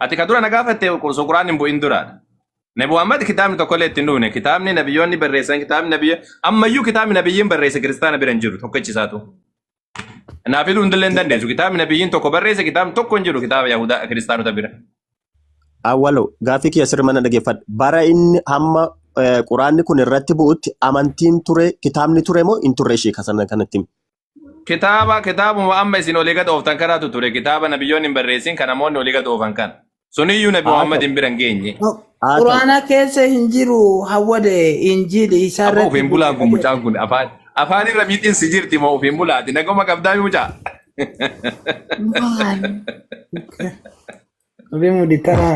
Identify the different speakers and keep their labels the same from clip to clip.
Speaker 1: Ati ka dura na gaafatte osoo Qur'aanni hin bu'in duraadha. Nabi Muhammad kitaabni tokkollee itti hin dhufne. Kitaabni nabiyyoonni barreessan, kitaabni nabiyya ammayyuu kitaabni nabiyyiin barreesse kiristaana bira hin jiru tokkichi isaatu. Naaf hidhuu hundillee hin dandeessu. Kitaabni nabiyyiin tokko barreesse kitaabni tokko hin jiru kitaaba Yahudaa kiristaanota bira.
Speaker 2: Awwalo, gaaffii kiyya sirri mana dhaggeeffadhu. Bara inni hamma Quraanni kun irratti bu'utti amantiin ture, kitaabni ture moo hin turre ishee kasana kanatti himi.
Speaker 1: Kitaaba kitaabuma amma isin olii gad ooftan kanaatu ture, kitaaba nabiyyoonni hin barreessin kan namoonni olii gad oofan kana. Suniyyuu Nabi
Speaker 2: Haa
Speaker 1: Muhammad
Speaker 2: ta'u.
Speaker 1: hin bira hin geenye.
Speaker 2: Haa ta'u.
Speaker 3: Quraana keessa hin jiru hawwade injiili isaa
Speaker 1: Aboo
Speaker 3: irratti
Speaker 1: ofiin bulaan kun mucaan kun afaan afaan irra miixinsi jirti moo ofiin bulaati nagoma qabdaa mucaa.
Speaker 3: Maal? Rimu ditara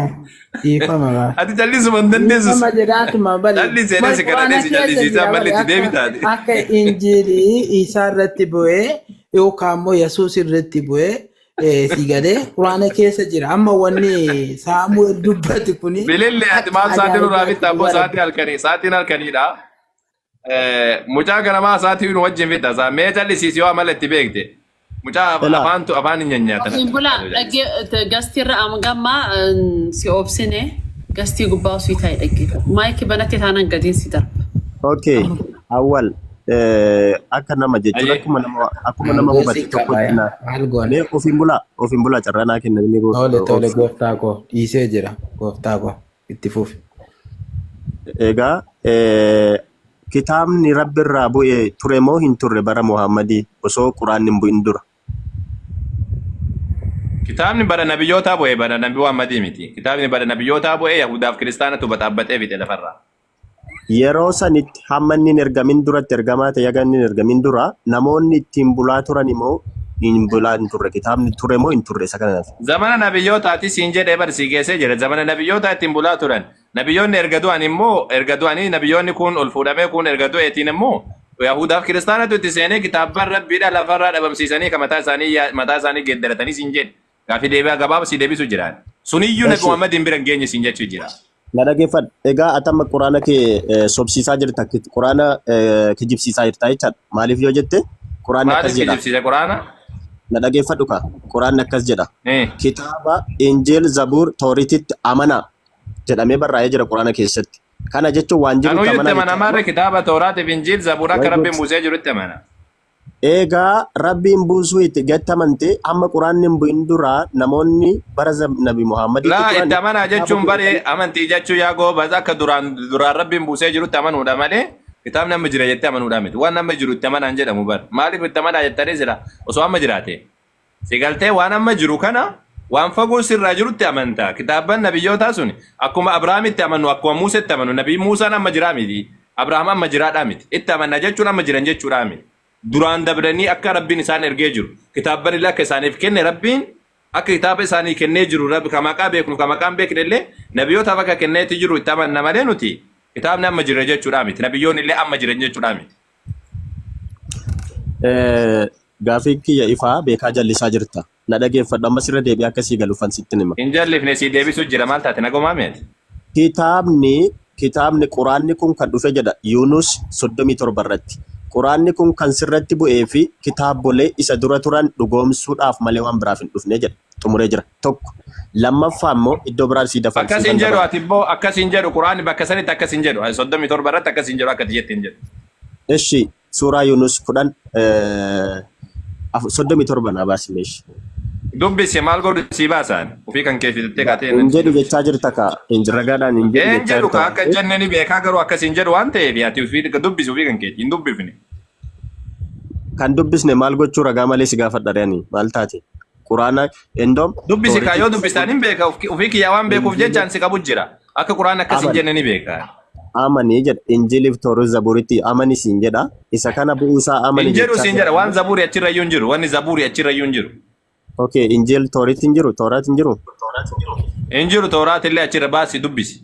Speaker 3: dhiifama baa.
Speaker 1: Ati callisuma hin dandeessus.
Speaker 3: Dhiifama jedhaatuma bali.
Speaker 1: Callisee
Speaker 3: Bal
Speaker 1: si
Speaker 3: quraana
Speaker 1: kadhatee si
Speaker 3: keessa
Speaker 1: callisiisaa
Speaker 3: jira
Speaker 1: malli
Speaker 3: bali
Speaker 1: itti
Speaker 3: akka
Speaker 1: deebitaati.
Speaker 3: akka injiilii isaa irratti bu'ee yookaan immoo Yesuus irratti bu'ee si galee quraana keessa jira. Amma wanni Saamu'eel dubbate kuni
Speaker 1: Bilillee ati
Speaker 3: akka
Speaker 1: maal sa'aatii nurraa
Speaker 3: ajaa'ibaatti
Speaker 1: fitta abboo
Speaker 3: dhugaa
Speaker 1: sa'aatii
Speaker 3: rabbi.
Speaker 1: halkanii sa'aatiin halkaniidha. Mucaa ganamaa sa'aatii nu wajjin fitta isaa mee callisiisi yoo amala itti beekte. Mucaa
Speaker 2: Ilaa.
Speaker 1: afaantu afaan hin nyaanyaatan.
Speaker 4: Ofiin bulaa dhagge gastii irra amma gammaa si obsine gastii gubbaa osii taa'e dhaggeeffadhu. Maayikii banattee taanaan gadiin si darba.
Speaker 2: Okay. Awwal, akka nama jechuun
Speaker 1: Ayyee.
Speaker 2: akkuma nama
Speaker 3: Aangoo
Speaker 2: hubate
Speaker 3: si qaba
Speaker 2: tokkotti
Speaker 3: yaa.
Speaker 2: na
Speaker 3: Maal goona?
Speaker 2: mee ofiin bulaa, ofiin bulaa, carraa naa kenna inni
Speaker 3: Tole tole, gooftaa koo dhiisee jira, gooftaa koo itti fufi.
Speaker 2: Egaa kitaabni Rabbi irraa bu'e ture moo hin turre bara Muhammadii osoo Quraanni hin bu'in dura?
Speaker 1: Kitaabni bara nabiyyootaa bu'e bara Nabi Muhammadii miti. Kitaabni bara nabiyyootaa bu'e Yahudaaf kiristaanatu baxaabbaxee fixe lafarraa.
Speaker 2: Yeroo sanitti hamma inni hin ergamin duratti, ergamaa ta'e haga inni hin ergamin dura, namoonni ittiin bulaa turan immoo hin bulaa hin turre, kitaabni ture moo hin turre isa kana?
Speaker 1: Zamana nabiyyootaati siin jedhee bar sii geessee jira. Zamana nabiyyootaa ittiin bulaa turan. Nabiyyoonni erga du'an immoo, erga du'anii nabiyyoonni kun ol fuudhamee kun erga du'eetiin immoo Yahudaaf kiristaanatu itti seenee kitaabban Rabbiidha lafarraa dhabamsiisanii kan mataa isaanii geeddaratanii siin jedhe. Gaaffii deebi'aa gabaaba sii deebisu jiraan. Suniyyuu Nabi
Speaker 2: Eshi.
Speaker 1: Muhammad hin bira hin geenye siin jechuu jira.
Speaker 2: Na dhageeffadhu. Egaa ati amma Quraana kee sobsiisaa jirta. Quraana kijibsiisaa jirta jechaadha. Maaliif yoo jette Quraanni akkas
Speaker 1: Maaliif
Speaker 2: jedha.
Speaker 1: kijibsiise Quraana?
Speaker 2: Na dhageeffadhu kaa. Quraanni akkas jedha. Kitaaba Injil, Zabuur, Toorititti amanaa jedhamee barraa'ee jira Quraana keessatti. Kana jechuun waan jirutti
Speaker 1: Kanuyyuu itti
Speaker 2: amanaa
Speaker 1: amana
Speaker 2: jechaadha.
Speaker 1: maarre kitaaba Tooraatiif Injiil Zabuur akka
Speaker 2: Way
Speaker 1: Rabbiin
Speaker 2: good.
Speaker 1: buusee jirutti amana.
Speaker 2: Egaa Rabbiin buusuu itti gatti amantee amma Quraanni hin bu'in dura namoonni bara Nabi Muhammaditti
Speaker 1: Laa
Speaker 2: turan
Speaker 1: itti amanaa
Speaker 2: kitaaba
Speaker 1: jechuun bari
Speaker 2: fudhatanii
Speaker 1: amantii jechuu yaa goobaz akka duraan duraan Rabbiin buusee jirutti amanuudha malee kitaabni amma jira jettee amanuudha miti. Waan amma jiru itti amanaan jedhamu bar. Maaliif itti amanaa jettanii sila osoo amma jiraate? Si galtee waan amma jiru kana waan fagoo sirraa jirutti amanta. Kitaabban nabiyyootaa sun akkuma Abrahaamitti amannu, akkuma Muusetti amannu. Nabii Muusaan amma jiraa miti. Abrahaam amma jiraadhaa miti. Itti amanna jechuun amma jiran jechuudhaa miti. Duraan dabranii akka Rabbiin isaan ergee jiru. Kitaabban illee akka isaaniif kenne, Rabbiin akka kitaaba isaanii kennee jiru, Rabbi ka maqaa beeknu ka maqaan beekne illee nabiyyootaaf akka kenneetti jiru itti amanna malee nuti kitaabni amma jira jechuudhaa miti. Nabiyyoonni illee amma jiran jechuudhaa miti.
Speaker 2: Gaaffiin kiyya ifaa, beekaa jallisaa jirta. Na dhageeffadhu, amma sirra deebi'ee akka sii galuufan sittin hima.
Speaker 1: Hin jallifne, sii deebisuu jira, maal taate, nagumaa meeti?
Speaker 2: Kitaabni Quraanni kun kan dhufe jedha Yuunus 37 irratti. Quraanni kun kan sirratti bu'ee fi kitaabolee isa dura turan dhugoomsuudhaaf malee waan biraaf hin dhufne jedha. Xumuree jira. Tokko. Lammaffaa immoo iddoo biraan sii dafan
Speaker 1: Akkas hin
Speaker 2: siifan
Speaker 1: jedhu
Speaker 2: dabala.
Speaker 1: Ati immoo akkas hin jedhu, Quraanni bakka sanitti akkas hin jedhu, 37 irratti akkas hin jedhu, akka ati jette hin jedhu.
Speaker 2: Eshi, suuraa Yuunus 10 37 naa baasi meeshi.
Speaker 1: Dubbisi, maal godhu sii baasaan ofii kan kee fidattee kaatee
Speaker 2: Hin
Speaker 1: natti
Speaker 2: jedhu
Speaker 1: dubbisi.
Speaker 2: jechaa jirta kaa. Hin ragaadhaan hin jedhu
Speaker 1: Een
Speaker 2: jechaa
Speaker 1: jedhu
Speaker 2: jirta
Speaker 1: ka
Speaker 2: waan
Speaker 1: akka hin
Speaker 2: ta'eef.
Speaker 1: jenne ni beekaa, garuu akkas hin jedhu waan ta'eef ati ofii dubbisi, ofii kan keeti hin dubbifne.
Speaker 2: Kan dubbisne maal gochuu, ragaa malee si gaafadha reani maal taate? Quraana endoom
Speaker 1: Dubbisi kaa, yoo
Speaker 2: Tooritti
Speaker 1: dubbistaan hin beeka, ofii kiyyaa waan beekuuf jechaan si qabu jira. Akka Quraan akkas hin
Speaker 2: amani
Speaker 1: jenne ni beeka.
Speaker 2: Amani jedha Injiliif Tooris Zaburitti amani siin jedha, isa kana bu'uusaa amani
Speaker 1: Hin jedhu
Speaker 2: jechaa
Speaker 1: siin
Speaker 2: jira
Speaker 1: jedha, waan
Speaker 2: malee.
Speaker 1: Zabuuri achirra iyyuu hin jiru. Wanni Zabuuri achirra iyyuu hin jiru.
Speaker 2: Okay, Injil Tooritti hin jiru, Tooraat hin jiru.
Speaker 1: Hin jiru, Tooraat illee achirra baasi dubbisi.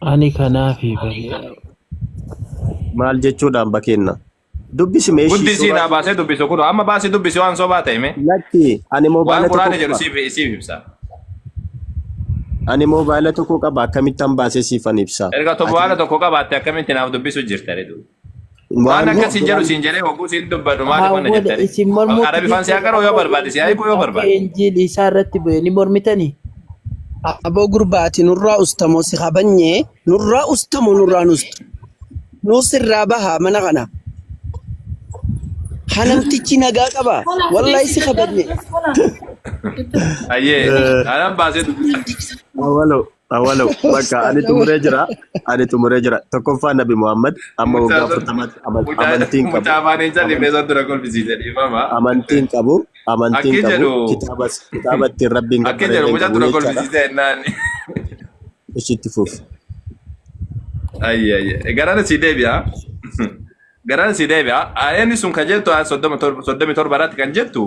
Speaker 5: Ani kanaafi bahee.
Speaker 2: Maal jechuudhaan bakeenna? Dubbisi meeshii
Speaker 1: Guddisii
Speaker 2: suuraa
Speaker 1: naa baasee dubbisu kun amma baasii dubbisi, waan sobaa ta'e mee.
Speaker 2: Lakki, ani
Speaker 1: Waan
Speaker 2: moobaayila tokko
Speaker 1: Quraana jedhu
Speaker 2: qaba.
Speaker 1: siif ibsa.
Speaker 2: Ani moobaayila tokko qaba, akkamittan baasee siifan ibsa?
Speaker 1: Erga
Speaker 2: Ati
Speaker 1: waan tokko qabaatte akkamitti naaf dubbisu jirta reduu? Waan
Speaker 2: waan
Speaker 1: akkas hin jedhu
Speaker 2: duraan
Speaker 1: siin jedhee hogguu siin dubbadhu maaliif wanna
Speaker 3: Hawwada
Speaker 1: jettani?
Speaker 3: isin mormuutti
Speaker 1: Arabifaan si
Speaker 3: jirtan
Speaker 1: agaroo yoo
Speaker 3: akka
Speaker 1: barbaade, si
Speaker 3: injiil
Speaker 1: hiikuu yoo
Speaker 3: akka
Speaker 1: barbaade.
Speaker 3: injiil isaa irratti bu'e ni mormitanii?
Speaker 6: Aboo gurbaati nurraa ustamoo si kabanyee nurraa ustamoo nurraa nustu. Nuu sirraa bahaa mana kana. Ha namtichi nagaa qaba. Wallahi si kabanye.
Speaker 1: Ayyee, anaan baasee dubbisa.
Speaker 2: Awwalo, awwalo, bakka ani xumuree jira. Ani xumuree jira. Tokkoffaa Nabi Muhammad amma waggaa 40tti amantiin qabu.
Speaker 1: Mucaa afaan hin califne san dura kolfisiise dhiifama.
Speaker 2: Amantiin qabu, amantiin
Speaker 1: Akki
Speaker 2: qabu,
Speaker 1: jedhu
Speaker 2: kitaaba kitaaba ittiin Rabbiin
Speaker 1: akki
Speaker 2: gabbaree
Speaker 1: jedhu
Speaker 2: hin
Speaker 1: mucaa
Speaker 2: qabu
Speaker 1: dura
Speaker 2: jechaadha.
Speaker 1: kolfisiise jennaan.
Speaker 2: Ishitti fufi.
Speaker 1: Ayyee ayyee. Garaan si deebi'a. Garaan si deebi'a. Aayyanni sun kan jettu aaya 37 irratti kan jettu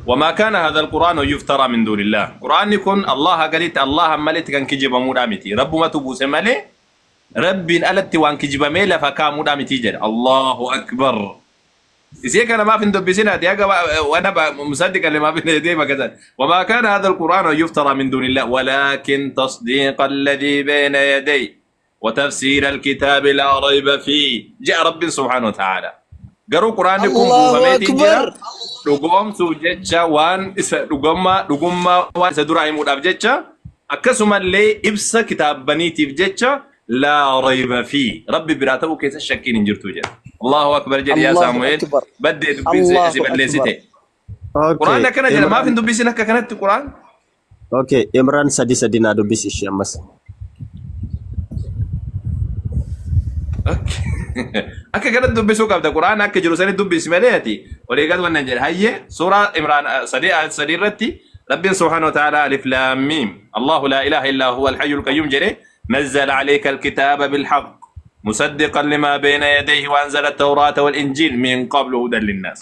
Speaker 1: وما كان هذا القرآن يفترى من دون الله. قرآن كن الله قالت الله ملت كان كجب مدامتي رب ما تبوس مالي ربي ألت وان كجب ميلا فكا مدامتي جد الله أكبر. إذا كان ما في دبسنا دي وأنا مصدق اللي ما في دي كذا. وما كان هذا القرآن يفترى من دون الله ولكن تصديق الذي بين يديه وتفسير الكتاب لا ريب فيه. جاء رب سبحانه وتعالى. Garuu quraanni kun
Speaker 6: Allahu
Speaker 1: buufameetii jira.
Speaker 6: Akbar.
Speaker 1: Dhugoomsuuf jecha waan isa dhugummaa dhugummaa waan isa duraa himuudhaaf jecha akkasumallee ibsa kitaabbaniitiif jecha laa rayba fi rabbi biraa ta'uu keessa shakkiin hin jirtu jedha. Allahu akbar jedhi yaa
Speaker 6: Allahu
Speaker 1: Saamu'eel
Speaker 6: Akbar.
Speaker 1: baddee dubbiin si
Speaker 6: Allahu Akbar.
Speaker 1: balleessite. Quraanni
Speaker 2: Okay,
Speaker 1: akkana jedha maaf
Speaker 2: Imran,
Speaker 1: hin dubbisin akka kanatti quraan?
Speaker 2: okay, Imran 3:3 naa dubbisi ishee ammas.
Speaker 1: Akka kanatti dubbisuu qabda. Quraan akka jiru sani dubbisi malee ati walii gad wannan jedhe. Hayyee suuraa Imraan 3:3 irratti Rabbiin subhaanahu wa ta'ala alif laam miim Allahu laa ilaaha illaa huwa alhayyul qayyum jedhe nazzala alayka alkitaaba bilhaq musaddiqan limaa bayna yadayhi wa anzala at-tawraata wal injiil min qablu hudan linnaas.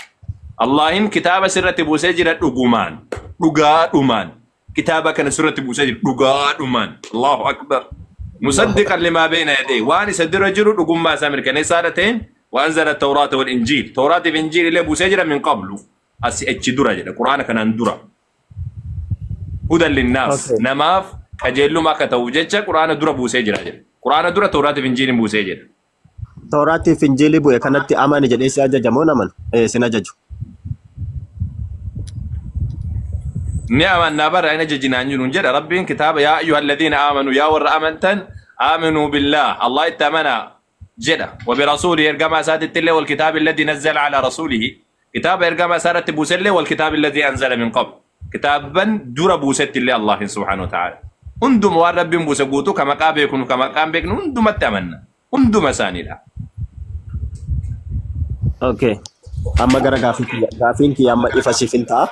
Speaker 1: Allahin kitaaba sirratti buusee jira dhugumaan dhugaadhumaan kitaaba kana sirratti buusee jira dhugaadhumaan. Allahu akbar. Musaddiqan limaa bayna yadayhi waan isa dura jiru dhugummaa isaa mirkaneessaadha ta'een wa anzala at-tawraata wal injiil tawraatiif injiil illee buusee jira min qablu asi achi dura jedha quraana kanaan dura hudan linnaas
Speaker 2: Okay.
Speaker 1: namaaf qajeelluma akka ta'uuf jecha quraana dura buusee jira jedha quraana dura tawraatiif injiilin buusee jedha.
Speaker 2: Tawraatiif Injiilii bu'e kanatti amani jedhee si ajaja moo naman? Sin ajaju.
Speaker 1: Ni amannaa bara hin ajajinaan jiruun jedha Rabbiin kitaaba yaa ayyuha alladhiina aamanu yaa warra amantan aaminuu billaah Allah itti amanaa jedha wa birasuulihi ergamaa isaatitti illee wal kitaabi alladhi nazzala alaa rasuulihi kitaaba ergamaa isaa irratti buuse illee wal kitaabi alladhi anzala min qabl kitaabban dura buusetti illee Allahin subhaanahu wa ta'ala hunduma waan Rabbiin buuse guutuu ka maqaa beeknu ka maqaan beeknu hundumatti amanna hunduma isaaniidha.
Speaker 2: Okay. Amma gara gaafii kiyya. Gaafiin kiyya amma ifa siif hin ta'a.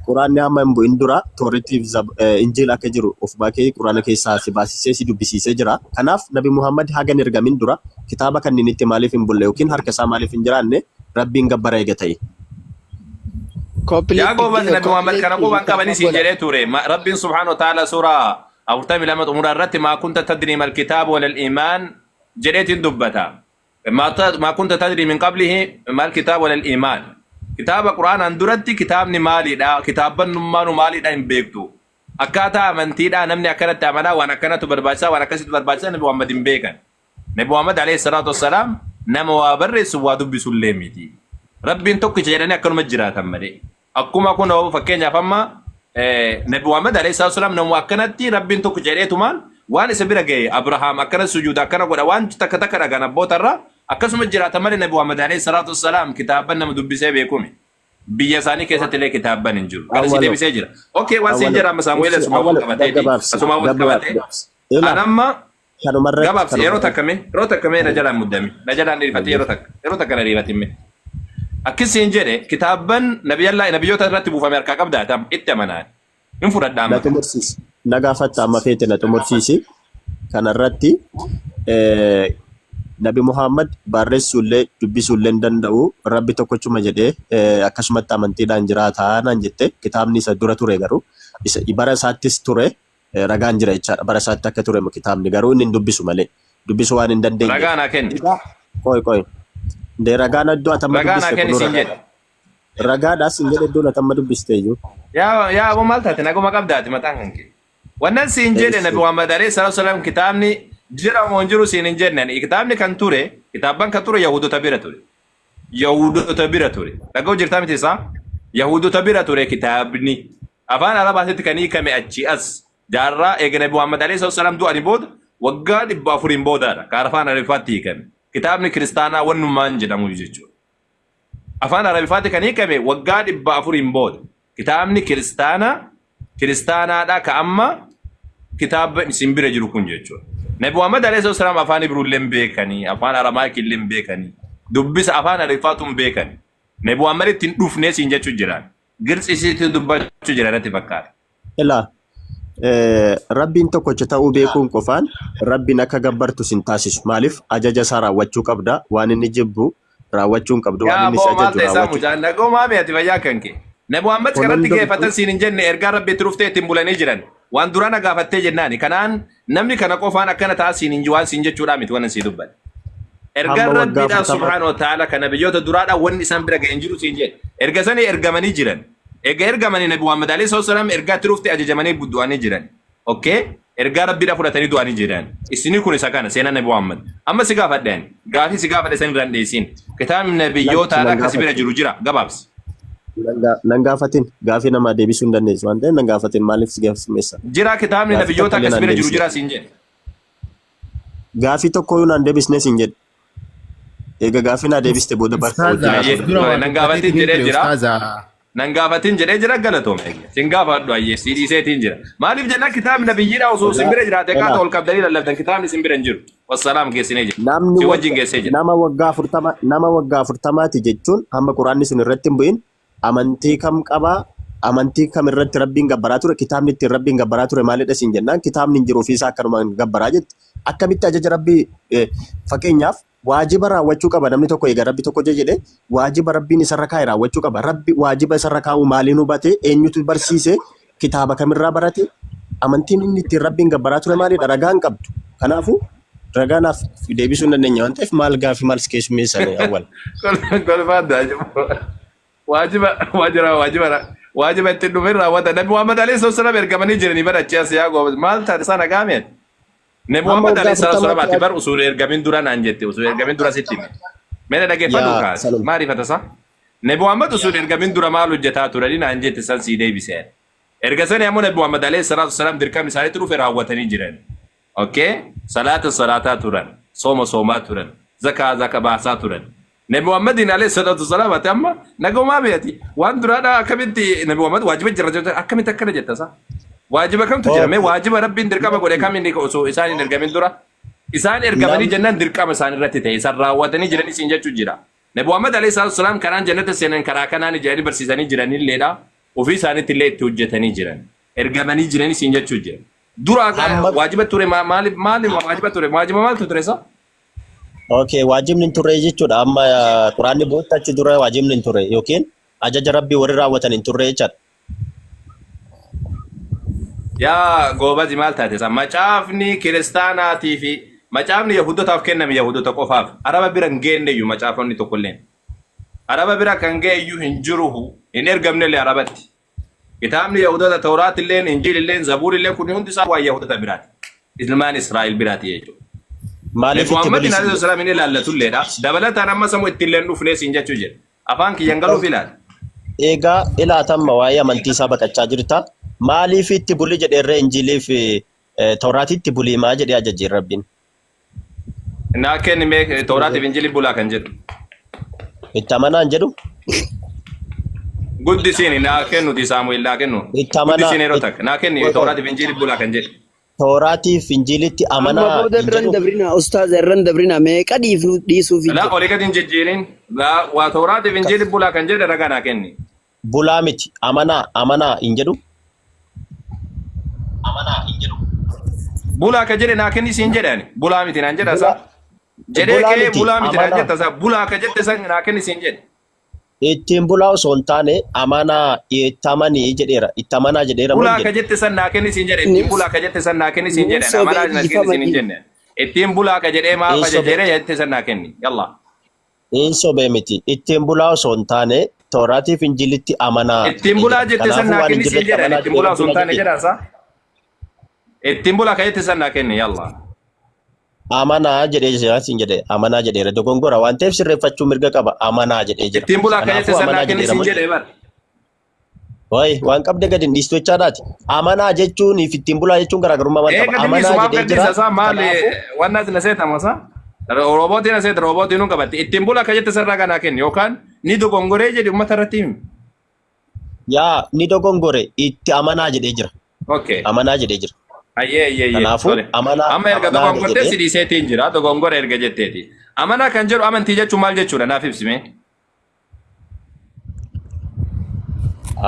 Speaker 2: Quraanni amma hin bu'in dura Tooritiif Injiil akka jiru of baakee Quraana keessaa si baasisee si dubbisiisee jira. Kanaaf Nabi Muhammad haga hin ergamin dura kitaaba kanniinitti maaliif hin bulle yookiin harka isaa maaliif hin jiraanne Rabbiin gabbara eega ta'e.
Speaker 1: Yaa goobas Nabi Muhammad kana quban qabanii siin
Speaker 6: godha.
Speaker 1: jedhee ture. Rabbiin subhaanahu wa ta'ala suuraa 42 xumuraa irratti maa kunta tadrii mal kitaabu walal iimaan jedheetiin dubbata. Maa kunta tadrii min qablihi mal kitaabu walal iimaan. Kitaaba Quraanaan duratti kitaabni maalidha? Kitaabbannummaanu maalidha hin beektu. Akkaataa amantiidhaa namni akkanatti amanaa waan akkanatu barbaachisaa waan akkasitu barbaachisaa Nabi Muhammad hin beekan. Nabi Muhammad alayhi salaatu wassalaam nama waa barreessu waa dubbisu illee miti. Rabbiin tokkicha jedhanii akkanuma jiraatan malee. Akkuma kun fakkeenyaaf amma Nabi Muhammad alayhi salaatu wassalaam nama akkanatti Rabbiin tokkicha jedheetumaan waan isa bira ga'e Abrahaam akkana sujuuda akkana godha waan takka takka dhagaan abboota irraa akkasuma jiraatan malee Nabi Muhammad alayhi salaatu wassalaam kitaabban nama dubbisee beekumi. Biyya isaanii keessatti illee kitaabban hin jiru. Kana si
Speaker 2: Awwalo.
Speaker 1: deebisee jira. Okay, waan siin
Speaker 2: Awwalo.
Speaker 1: jedha amma Saamu'eel
Speaker 2: Ibsi
Speaker 1: asumaa wal
Speaker 2: awwalo
Speaker 1: qabateeti.
Speaker 2: gaggabaabsi.
Speaker 1: Asumaa wal qabatee.
Speaker 2: Gaggabaabsi. Ila
Speaker 1: An amma
Speaker 2: kanumarratti
Speaker 1: gabaabsi yeroo
Speaker 2: kanumarratti.
Speaker 1: takka mee yeroo takka mee na jalaan muddami na jalaan dhiirfatee yeroo takka na dhiirfatin mee. Akkasiin jedhe kitaabban nabiyyallaa nabiyyoota irratti buufame harkaa qabdaa tam itti amanaan hin fudhadha
Speaker 2: Na
Speaker 1: amma kana.
Speaker 2: xumursiisi. Na gaafatta amma feete na xumursiisi. Kanarratti Nabi Muhammad barreessuullee dubbisuullee hin danda'u. Rabbi tokkochuma jedhee akkasumatti amantiidhaan jiraataa naan jette kitaabni isa dura ture garuu isa bara isaattis ture ragaan jira jechaadha. Bara isaatti akka ture kitaabni garuu inni hin dubbisu malee dubbisu waan hin dandeenyeef.
Speaker 1: Ragaa naa kenni.
Speaker 2: Egaa qoy qoy. Ndee ragaan iddoo ati amma
Speaker 1: Ragaa naa
Speaker 2: dubbiste
Speaker 1: kenni
Speaker 2: kunuu
Speaker 1: siin
Speaker 2: ragaadha.
Speaker 1: jedhe.
Speaker 2: Ragaadha siin jedhe iddoon ati amma dubbiste iyyuu.
Speaker 1: Yaa yaa aboo maal taate naguma qabdaati mataan kan kee. Wannan siin jedhe Nabi Muhammad alayhi salaatu wassalaam kitaabni jira moo hin jiru siin hin jenne. Kitaabni kan ture kitaabban kan ture Yahudota bira ture. Yahudota bira ture. Dhaga'u jirtaa miti isaa? Yahudota bira ture kitaabni. Afaan Arabaatitti kan hiikame achii as jaarraa eega Nabi Muhammad alayhi salaatu wasalaam du'anii booda waggaa 400n boodaadha kan afaan Arabifaatti hiikame. Kitaabni kiristaanaa wannummaan jedhamu jechuudha. Afaan Arabifaatti kan hiikame waggaa 400n booda. Kitaabni kiristaanaa kiristaanaadha ka amma kitaaba isin bira jiru kun jechuudha. Nabi Muhammad alayhi salaatu wasalaam afaan Ibruullee hin beekanii, afaan Aramaayikillee hin beekanii, dubbisa afaan Arabifaatu hin beekani. Nabi Muhammad itti hin dhufnee siin jechuu jiraan. Giltsi isiitti dubbachuu jira natti fakkaata.
Speaker 2: Ilaa Rabbiin tokkocha ta'uu beekuun qofaan Rabbiin akka gabbartu sin taasisu. Maaliif ajaja isaa raawwachuu qabda. Waan inni jibbu raawwachuu hin qabdu. Waan
Speaker 1: Yaa
Speaker 2: inni si
Speaker 1: boo maal
Speaker 2: ajaju
Speaker 1: ta'e isaa
Speaker 2: raawwachuu.
Speaker 1: mucaan dhagoo maami ati fayyaa kan kee. Nabi Muhammad
Speaker 2: Kun
Speaker 1: kanatti
Speaker 2: hundumtuu
Speaker 1: geeffatan siin hin jenne ergaa Rabbi itti dhuftee ittiin bulanii jiran. Waan duraa na gaafattee jennaani. Kanaan namni kana qofaan akkana ta'a siin hin waan siin jechuudhaa miti waan sii dubbadhe. Ergaan
Speaker 2: hamma waggaa
Speaker 1: Rabbiidhaa
Speaker 2: 40
Speaker 1: subhaanahu wa ta'ala kan nabiyyoota duraadhaa wanni isaan bira ga'e hin jiru siin jedhe. Erga sanii ergamanii jiran. Erga ergamanii Nabi Muhammad alayhi salatu wasalaam ergaa itti dhufte ajajamanii du'anii jiran. Okay? Ergaa Rabbiidhaa fudhatanii du'anii jiran. Isinii kun isa kana seenaa Nabi Muhammad. Amma si gaafadhe ani. Gaafii si gaafadhe san irraan dhiyeessiin. Kitaabni
Speaker 2: Lakki
Speaker 1: nabiyyootaadhaa
Speaker 2: nan
Speaker 1: kan si bira
Speaker 2: gaafatin.
Speaker 1: jiru jira. Gabaabsi.
Speaker 2: Nan gaafatin. Gaafii namaa deebisuu hin dandeessu waan ta'eef nan gaafatin. Maaliif si gaafsimeessa?
Speaker 1: Jira kitaabni
Speaker 2: Gaafii
Speaker 1: nabiyyootaa
Speaker 2: takka illee
Speaker 1: kan si
Speaker 2: naan
Speaker 1: bira jiru
Speaker 2: deebisne.
Speaker 1: jira siin jedhe.
Speaker 2: Gaafii tokko naan deebisne siin jedhe. Eega gaafii naa deebiste booda barka wajjin
Speaker 7: Ustaaza,
Speaker 1: Ayyee
Speaker 2: haasofna.
Speaker 7: dura waa
Speaker 1: nan gaafatin
Speaker 7: dubbateetiin
Speaker 1: jedhee
Speaker 7: ture
Speaker 1: jira.
Speaker 7: ustaaza.
Speaker 1: Nan gaafatin jedhee jira galatoome. Sin gaafadhu ayyee si dhiiseetiin jira. Maaliif jennaan kitaabni nabiyyiidha osoo isin
Speaker 2: Egaa
Speaker 1: bira jiraate qaata
Speaker 2: elaa
Speaker 1: ol qabdanii lallabdan kitaabni isin bira hin jiru. Wassalaam geessinee jira.
Speaker 2: namni
Speaker 1: Si wajjin
Speaker 2: wagga
Speaker 1: geessee jira.
Speaker 2: nama waggaa 40 nama waggaa 40ti jechuun hamma quraanni sun irratti hin bu'in amantii kam qabaa amantii kam irratti rabbiin gabbaraa ture kitaabni ittiin rabbiin gabbaraa ture maalidha siin jennaan kitaabni hin jiru ofiisaa akkanumaan gabbaraa jette akkamitti ajaja rabbii fakkeenyaaf waajiba raawwachuu qaba namni tokko eega rabbi tokko jedhe waajiba rabbiin isarra kaa'e raawwachuu qaba rabbi waajiba isarra kaa'u maaliin hubate eenyutu barsiise kitaaba kamirraa barate amantiin inni ittiin rabbiin gabbaraa ture maalidha ragaa hin qabdu kanaafuu ragaa naaf deebisuu hin dandeenya waan ta'eef maal gaafii maal si keessummeessan awwal.
Speaker 1: Kolfaan daa'ima. Waajiba waajira waajiba waajiba ittiin dhufin raawwata. Nabi Muhammad alayhi salatu wasalam ergamanii jiranii bara achi as yaa goobas maal taate sana gaameen. Nabi
Speaker 2: Hamma
Speaker 1: Muhammad
Speaker 2: waggaa
Speaker 1: alayhi salatu wasalam
Speaker 2: 40tti
Speaker 1: ati bar usuu ergamin dura naan jette usuu ergamin dura sitti hime. Mee na dhaggeeffadhu
Speaker 2: yaa
Speaker 1: kaas
Speaker 2: Salom.
Speaker 1: maaliif tasa? Nabi Muhammad usuu ergamin dura maal hojjetaa turanii naan jette san sii deebiseen. Erga sanii ammoo Nabi Muhammad alayhi salatu wasalam dirqama isaaniitti dhufe raawwatanii jiran. Okay? Salaata salaataa turan, sooma soomaa turan, zakaa zaka baasaa turan. Nabi Muhammadiin alayhi salaatu wasalaam ati amma nagaumaa beeti. Waan duraadhaa akkamitti Nabi Muhammad waajiba jira jira akkamitti akkana jetta isaa? Waajiba kamtu jira? Mee
Speaker 2: Okay.
Speaker 1: waajiba Rabbiin dirqama godhe kam inni osoo isaan hin ergamin dura? Isaan ergamanii
Speaker 2: Namni
Speaker 1: jennaan dirqama isaan irratti ta'e isaan raawwatanii jiran isin jechuu jira. Nabi Muhammad alayhi salaatu wasalaam karaan jannata seenan karaa kanaan jedhanii barsiisanii jiranilleedha. Ofii isaaniitti illee itti hojjetanii jiran. Ergamanii jiran isin jechuu jira. Dura
Speaker 2: hamma
Speaker 1: waajiba ture maaliif maaliif waajiba ture waajiba maaltu ture isa?
Speaker 2: Okay, waajibni hin turre jechuudha. Amma quraanni bootta achi dura waajibni hin turre yookiin ajaja rabbii warri raawwatan hin turre jechaadha.
Speaker 1: Yaa goobazi maal taate isa? Macaafni kiristaanaatii fi macaafni yahudotaaf kenname yahudota qofaaf. Araba bira hin geenne iyyuu macaafonni tokkolleen. Araba bira kan ga'e iyyuu hin jiru hin ergamnellee arabatti. Kitaabni Yahudota Tawraatilleen, Injiililleen, Zabuurilleen kun hundi isaa waan Yahudota biraati. Ilmaan Israa'el biraati jechuudha. Nabi
Speaker 2: Maaliif itti
Speaker 1: Muhammad
Speaker 2: bulisi?
Speaker 1: alayhi salaam inni ilaallatulleedha. Dabalataan amma samu ittiilleen dhufnee siin jechuu jira. Afaan kiyyan galuuf ilaali.
Speaker 2: Egaa ilaatamma waa'ee amantii isaa baqachaa jirta. Maaliif itti buli jedheerree Injiilii fi Tawraatitti bulii maa jedhee ajajeen Rabbiin?
Speaker 1: Naa kenni mee Tawraatiif Injiilii bulaa kan jedhu.
Speaker 2: Itti amanaa hin jedhu?
Speaker 1: Guddisiin naa kennuti Saamu'eel naa kennu.
Speaker 2: Itti amanaa
Speaker 1: Guddisiin yeroo takka naa kenni Tawraatiif Injiilii bulaa kan jedhu.
Speaker 2: Tawraatiif Injiilitti
Speaker 6: Amma
Speaker 2: amanaa
Speaker 6: booda
Speaker 2: hin
Speaker 6: irran
Speaker 2: jedhu?
Speaker 6: dabrina ustaaza irran dabrina meeqa dhiifnu dhiisuuf
Speaker 1: Laa
Speaker 6: jira.
Speaker 1: olii gadi hin jijjiirin. Laa waa Tawraatiif Injiilii bulaa kan jedhe ragaa naa kenni.
Speaker 2: Bulaa miti amanaa amanaa hin jedhu?
Speaker 1: Bulaa ka jedhe naa kenni siin jedhe ani. Bulaa miti naan jedha
Speaker 2: Bulaa
Speaker 1: isaa. Jedhee
Speaker 2: bulaa
Speaker 1: ka'ee
Speaker 2: miti
Speaker 1: bulaa miti naan
Speaker 2: amanaa
Speaker 1: jetta isaa. Bulaa ka jette san naa kenni siin jedhe.
Speaker 2: ittiin bulaa osoo hin taane amanaa itti amanii jedheera itti amanaa jedheera moo hin
Speaker 1: Bulaa ka
Speaker 2: jedhe?
Speaker 1: jette san naa kenni siin jedhe. Ittiin
Speaker 6: Nuuf
Speaker 1: bulaa ka jette san naa kenni siin
Speaker 6: nuuf
Speaker 1: jedhe.
Speaker 6: sobee
Speaker 1: Amanaa naa kenni
Speaker 6: dhiifama
Speaker 1: siin hin jenne. Ittiin bulaa ka jedhee maaf
Speaker 2: Hin
Speaker 1: ajaje
Speaker 2: sobe
Speaker 1: jedhee jette san naa kenni. Yallaa.
Speaker 2: hin sobe miti ittiin bulaa osoo hin taane Tooraatiif Injiilitti amanaa
Speaker 1: Ittiin
Speaker 2: jedhee
Speaker 1: bulaa
Speaker 2: jira.
Speaker 1: jette san
Speaker 2: Kanaafuu
Speaker 1: naa
Speaker 2: waan hin
Speaker 1: kenni siin
Speaker 2: jirretti
Speaker 1: jedhe.
Speaker 2: amanaa
Speaker 1: Ittiin
Speaker 2: jedhee
Speaker 1: bulaa osoo
Speaker 2: Rabbiin
Speaker 1: hin taane
Speaker 2: ajaje.
Speaker 1: jedha isaa. Ittiin bulaa ka jette san naa kenni. Yallaa.
Speaker 2: Amanaa jedhee jira siin jedhe amanaa jedheera dogongora waan ta'eef sirreeffachuu mirga qaba amanaa jedhee jira.
Speaker 1: Ittiin bulaa ka jette
Speaker 2: Kanaafuu
Speaker 1: san naa
Speaker 2: amanaa
Speaker 1: kenni
Speaker 2: jedheera
Speaker 1: siin
Speaker 2: moo
Speaker 1: jedhe bar.
Speaker 2: Wayi waan qabde gadi hin dhiistu jechaadhaati. Amanaa jechuun fi ittiin bulaa jechuun garaagarummaa maal
Speaker 1: Ee
Speaker 2: qaba?
Speaker 1: gadi
Speaker 2: Amanaa
Speaker 1: dhiisu maaf
Speaker 2: jedhee
Speaker 1: gadi
Speaker 2: jira.
Speaker 1: dhiisa isaa maali
Speaker 2: Kanaafuu
Speaker 1: waan naas na seetama isaa? Roobootiin na seeta roobootiin nun qabatti. Ittiin bula akka jette sirraa kanaa kenni yookaan ni dogongoree jedhi uummata irratti himi.
Speaker 2: Yaa ni dogongore itti amanaa jedhee jira.
Speaker 1: Okay.
Speaker 2: Amanaa jedhee jira.
Speaker 1: Ayyee ayyee ayyee.
Speaker 2: Kanaafuu
Speaker 1: Tole.
Speaker 2: amanaa
Speaker 1: Amma erga
Speaker 2: amanaa
Speaker 1: dogongortee
Speaker 2: jedhee
Speaker 1: si dhiiseetiin jira dogongora erga jetteeti. Amanaa kan jedhu amantii jechuun maal jechuudha naaf ibsime.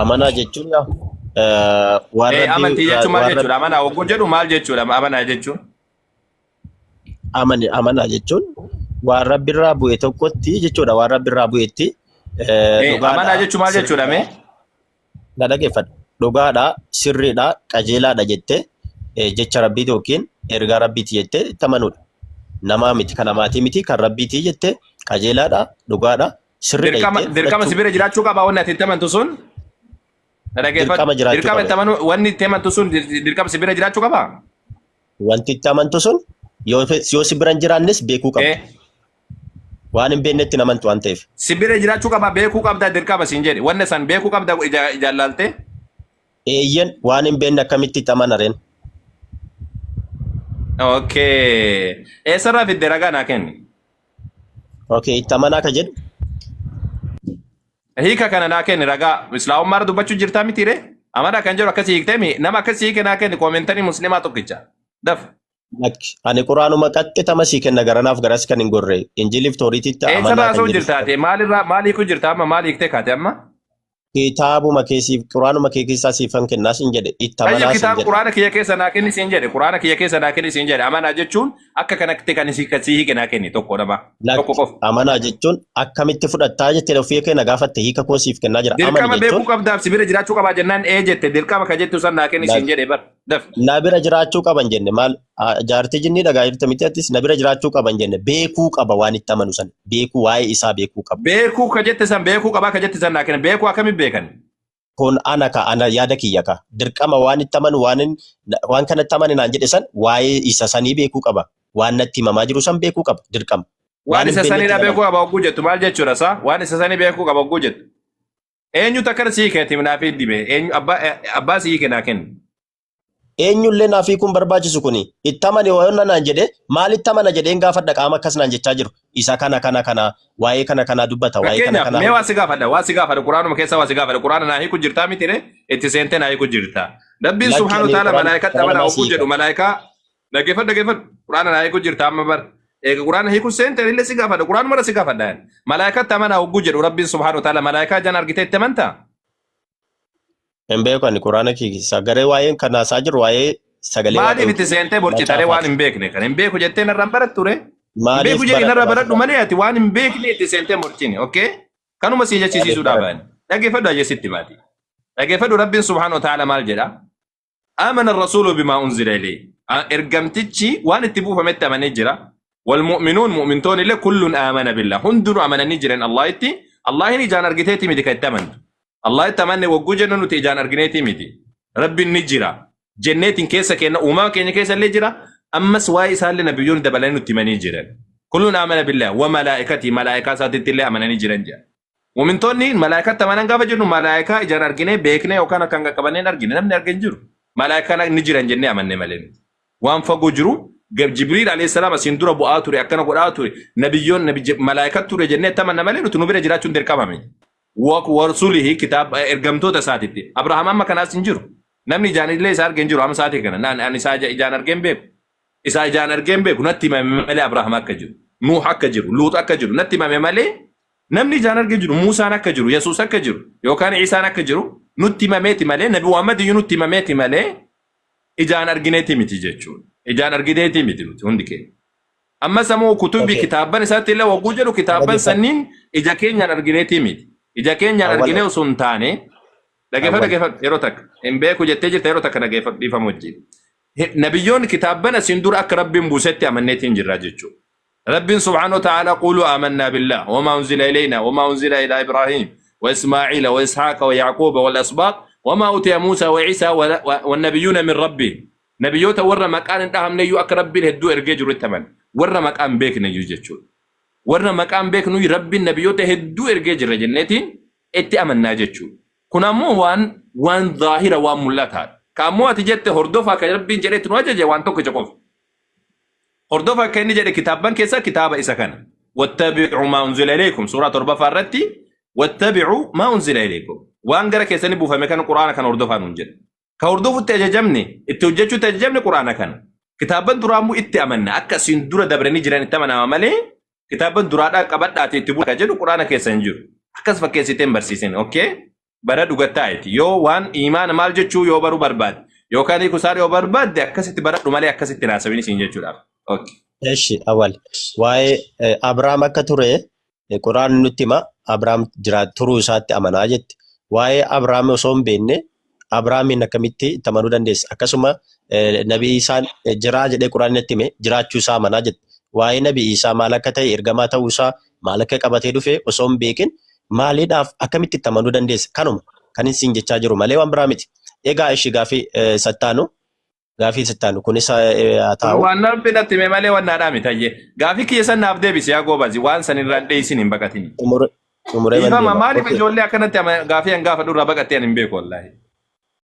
Speaker 2: Amanaa jechuun yaa waan
Speaker 1: Ee
Speaker 2: rabbii
Speaker 1: amantii jechuun maal
Speaker 2: waan
Speaker 1: jechuudha?
Speaker 2: rabbii
Speaker 1: Amanaa hogguu jedhu maal jechuudha? Amanaa jechuun.
Speaker 2: Amani amanaa jechuun waan rabbirraa bu'e tokkotti jechuudha. Waan rabbirraa bu'etti
Speaker 1: Amanaa
Speaker 2: dhugaadha
Speaker 1: jechuun maal jechuudha
Speaker 2: sirriidha
Speaker 1: mee?
Speaker 2: Na dhageeffadhu. Dhugaadha sirriidha qajeelaadha jettee jecha rabbiiti yookiin ergaa rabbiiti jettee itti amanuudha. Namaa miti kan namaatii miti kan rabbiiti jettee qajeelaadha dhugaadha sirriidha
Speaker 1: Dirqama
Speaker 2: jettee
Speaker 1: dirqama si
Speaker 2: fudhachuu.
Speaker 1: bira jiraachuu qaba wanni ati itti amantu sun. Na dhageeffadhu.
Speaker 2: Dirqama jiraachuu
Speaker 1: Dirqama
Speaker 2: qaba.
Speaker 1: itti amanuu wanni itti amantu sun dirqama si bira jiraachuu qaba.
Speaker 2: Wanti itti amantu sun yoo yoo si bira hin jiraannes beekuu qabda. Waan hin beeknetti hin amantu waan ta'eef.
Speaker 1: Si bira jiraachuu qaba beekuu qabda dirqama siin jedhe. Wanna san beekuu qabda ijaan laaltee.
Speaker 2: Eeyyen waan hin beekne akkamitti itti amana reen?
Speaker 1: Okay. Eessarraa fidde ragaa naa kenni.
Speaker 2: Okay itti amanaa ka jedhu
Speaker 1: Hiika kana naa kenni ragaa. Islaamummaa irra dubbachuu jirtaa miti ree? Amanaa kan jedhu akkasii hiiktee mi? Nama akkasii hiike naa kenni koomentarii musliimaa tokkicha. Daf.
Speaker 2: Lakki ani quraanuma qaxxitama sii kenna garanaaf garas kan hin gorre Injiliif Tooriititti
Speaker 1: Eessarraa
Speaker 2: amanaa kan
Speaker 1: haasa'u
Speaker 2: jedhu
Speaker 1: jirta ati? Maalirraa maal hiikuu jirta amma? Maal hiiktee kaate amma?
Speaker 2: Kitaabuma kee siif quraanuma kee keessaa siifan kennaa siin jedhe itti
Speaker 1: Tayyib
Speaker 2: amanaa siin
Speaker 1: kitaaba
Speaker 2: jedhe.
Speaker 1: quraana kiyya keessa naa kenni siin jedhe quraana kiyya keessa naa kenni siin jedhe amanaa jechuun akka kanatti kan si kan si hiike naa kenni tokko nama tokko
Speaker 2: Lakki
Speaker 1: qofa.
Speaker 2: amanaa jechuun akkamitti fudhattaa jettee ofii kee na gaafatte hiika koo siif kennaa jira. Amani
Speaker 1: Dirqama
Speaker 2: jechuun
Speaker 1: beekuu qabdaaf si bira jiraachuu qabaa jennaan ee jette dirqama ka jettu san naa kenni siin
Speaker 2: lakki
Speaker 1: jedhe bar daf.
Speaker 2: na bira jiraachuu qaban jenne maal jaartii jinnii dhagaa jirta miti attis na bira jiraachuu qaban jenne beekuu qaba waan itti amanu san beekuu waa'ee isaa beekuu qaba.
Speaker 1: Beekuu ka jette san beekuu qabaa ka jette san naa kenni beekuu akkamitti beekan?
Speaker 2: Kun ana ka ana yaada kiyya ka dirqama waan itti amanu waan waan kanatti amane naan jedhe san waa'ee isa sanii beekuu qaba waan natti himamaa jiru san beekuu qaba dirqama
Speaker 1: Waan
Speaker 2: waan hin
Speaker 1: isa
Speaker 2: beeknetti
Speaker 1: saniidha
Speaker 2: hin amanu.
Speaker 1: beekuu qaba hogguu jettu maal jechuudha saa? Waan isa sanii beekuu qaba hogguu jettu. Eenyutu akkana sii hiike ati naaf hidhime? Eenyu abbaa abbaa sii hiike naa kenni.
Speaker 2: Eenyullee naaf hiikuun barbaachisu kuni itti amani waan naan jedhe maalitti amana jedheen gaafadha qaama akkas naan jechaa jiru isa kana kana kana waa'ee kana kanaa dubbata waa'ee kana
Speaker 1: Fakkeenyaaf
Speaker 2: kanaa
Speaker 1: mee waa
Speaker 2: hojjeta.
Speaker 1: si gaafadha waa si gaafadha quraanuma keessaa waa si gaafadha quraana naa hiiku jirtaa miti ree itti seentee naa hiiku jirta. Rabbiin
Speaker 2: Lakki
Speaker 1: subhaanahu
Speaker 2: ani
Speaker 1: ta'ala
Speaker 2: quraana
Speaker 1: malaayikatti
Speaker 2: quraana
Speaker 1: amanaa
Speaker 2: naa si
Speaker 1: hogguu
Speaker 2: hiika.
Speaker 1: jedhu malaayikaa dhaggeeffadhu dhaggeeffadhu quraana naa hiiku jirta amma bar eega quraana hiiku seente illee si gaafadha quraanuma irra si gaafadha malaayikatti amanaa hogguu jedhu rabbiin subhaanahu ta'ala malaayikaa ijaan argitee itti amantaa?
Speaker 2: Hin beeku ani quraana keessaa garee waa'een kan haasaa jiru waa'ee sagalee
Speaker 1: Maaliif
Speaker 2: waaqayyooti.
Speaker 1: itti seentee borcitaree waan
Speaker 2: Macaafaati.
Speaker 1: hin beekne kan hin beeku jettee narra hin barattu ree? Hin
Speaker 2: Maaliif
Speaker 1: beeku jedhi narra
Speaker 2: baradha
Speaker 1: baradhu malee ati waan hin beekne itti seentee borcini, okay? Kanuma sii
Speaker 2: Maaliif
Speaker 1: jechisiisuudhaa
Speaker 2: baradha?
Speaker 1: baani. Dhaggeeffadhu ajjeesitti baati. Dhaggeeffadhu Rabbiin subhaanahu wa ta'ala maal jedha? Amana rasuulu bimaa unzila ilayhi. Ergamtichi waan itti buufametti amanee jira. Wal mu'minuun mu'mintoonni illee kullun aamana billah. Hundinuu amananii jiran Allahitti. Allahin ijaan argiteeti miti kan itti amantu. Allahitti amanne wagguu jennu nuti ijaan argineeti miti. Rabbiin ni jira. Jenneetiin keessa keenya uumama keenya keessa illee jira. Ammas waa'ee isaallee nabiyyoonni dabalanii nutti himanii jiran. Kullun aamana billah wa malaa'ikatii malaa'ikaa isaatitti illee amananii jiran jedha. Mu'mintoonni malaa'ikatti amanan gaafa jennu malaa'ikaa ijaan arginee beeknee yookaan akkaan qaqqabannee hin argine namni arge hin jiru. Malaa'ikaan ni jiran jennee amanne malee miti. Waan fagoo jiru Jibriil alayhi salaam asiin dura bu'aa ture akkana godhaa ture nabiyyoon malaa'ikaa ture jennee itti amanna malee nuti nu bira jiraachuun dirqama miti. Wa rasulihi kitaaba ergamtoota isaatitti. Abrahaam amma kanaas hin jiru. Namni ijaan illee isa arge hin jiru amma sa'aatii kana. Naan ani isaa ijaan argee hin beeku. Isaa ijaan argee hin beeku natti himame malee Abrahaam akka jiru. Nuuh akka jiru, Luux akka jiru natti himame malee namni ijaan arge jiru Muusaan akka jiru, Yesuus akka jiru yookaan Iisaan akka jiru nutti himameeti malee Nabi Muhammad iyyuu nutti himameeti malee ijaan argineeti miti jechuudha. Ijaan argineeti miti nuti hundi keenya. Ammas ammoo kutubi
Speaker 2: Okay.
Speaker 1: kitaabban isaatti illee wagguu jedhu kitaabban
Speaker 2: Dhaggeeffadhu.
Speaker 1: sanniin ija keenyaan argineeti miti. Ija keenyaan
Speaker 2: Awwal
Speaker 1: arginee osoo hin taane dhageeffadhu
Speaker 2: awwal
Speaker 1: dhageeffadhu yeroo takka hin beeku jettee jirta yeroo takka dhageeffadhu dhiifama wajjin. Nabiyyoonni kitaabban asiin dura akka Rabbiin buusetti amanneetiin jirra jechuudha. Rabbiin subhaanahu wa ta'ala quluu aamannaa billah wamaa unzila ilayna wamaa unzila ilaa Ibraahiim wa Ismaaciila wa Ishaaqa wa Yacquuba wal asbaaq wamaa utiya Muusaa wa Ciisaa wa nabiyyuuna min Rabbiin. Nabiyyoota warra maqaan hin dhahamne iyyuu akka Rabbiin hedduu ergee jiru itti amanna. Warra maqaan beekne iyyuu jechuudha. Warra maqaan beeknu Rabbiin nabiyyoota hedduu ergee jira jenneetiin itti amannaa jechuudha. Kun ammoo waan zaahira, waan mul'ataadha. Ka ammoo ati jette hordofaa kan Rabbiin jedhetti nu ajaje waan tokkicha qofa. Hordofa akka inni jedhe kitaabban keessaa kitaaba isa kana. Wattabi'u maa unzila ilaykum, suuraa 7ffaa irratti, wattabi'u maa unzila ilaykum. Waan gara keessanii buufame kana, Quraana kana hordofaa nuun jedhe. Ka hordofutti ajajamne, itti hojjechuutti ajajamne Quraana kana. Kitaabban duraa immoo itti amanna, akka isin dura dabranii jiran itti amanama malee kitaabban duraadhaa qabadhaati itti bulaa jedhu Quraana keessa hin jiru. Akkas fakkeessitee hin barsiisin. Okay? Bara dhugattaa'iti. Yoo waan iimaana maal jechuu yoo baruu barbaadde yookaan hiiku isaa yoo barbaadde, akkasitti baradhu malee akkasitti hin haasawin isiin jechuudhaaf. Okay.
Speaker 2: Eshi, awwal waa'ee Abrahaam akka ture Quraanni nutti hima. Abrahaam jira turuu isaatti amanaa jette. Waa'ee Abrahaam osoo hin beekne Abrahaamiin akkamitti itti amanuu dandeessa? Akkasuma Nabi Iisaan jiraa jedhee Quraanni natti hime, jiraachuu isaa amanaa jette. Waa'ee Nabi Iisaa maal akka ta'e, ergamaa ta'uu isaa, maal akka qabatee dhufe osoo hin beekin maaliidhaaf akkamitti itti amanuu dandeessa? Kanuma kan isin jechaa jiru malee waan biraa miti. Egaa ishi gaafii sattaanu, gaafii sattaanu kunis haa
Speaker 1: Kun
Speaker 2: taa'u.
Speaker 1: waan Rabbi natti hime malee waan naadhaa miti ayyee. Gaafii kiyya san naaf deebisi yaa goobazi, waan san irraan dheeysin, hin baqatini.
Speaker 2: Xumuree
Speaker 1: Dhiifama
Speaker 2: deema.
Speaker 1: maaliif
Speaker 2: Okay.
Speaker 1: ijoollee akkanatti gaafii an gaafadhu irraa baqattee ani hin beeku wallaahi.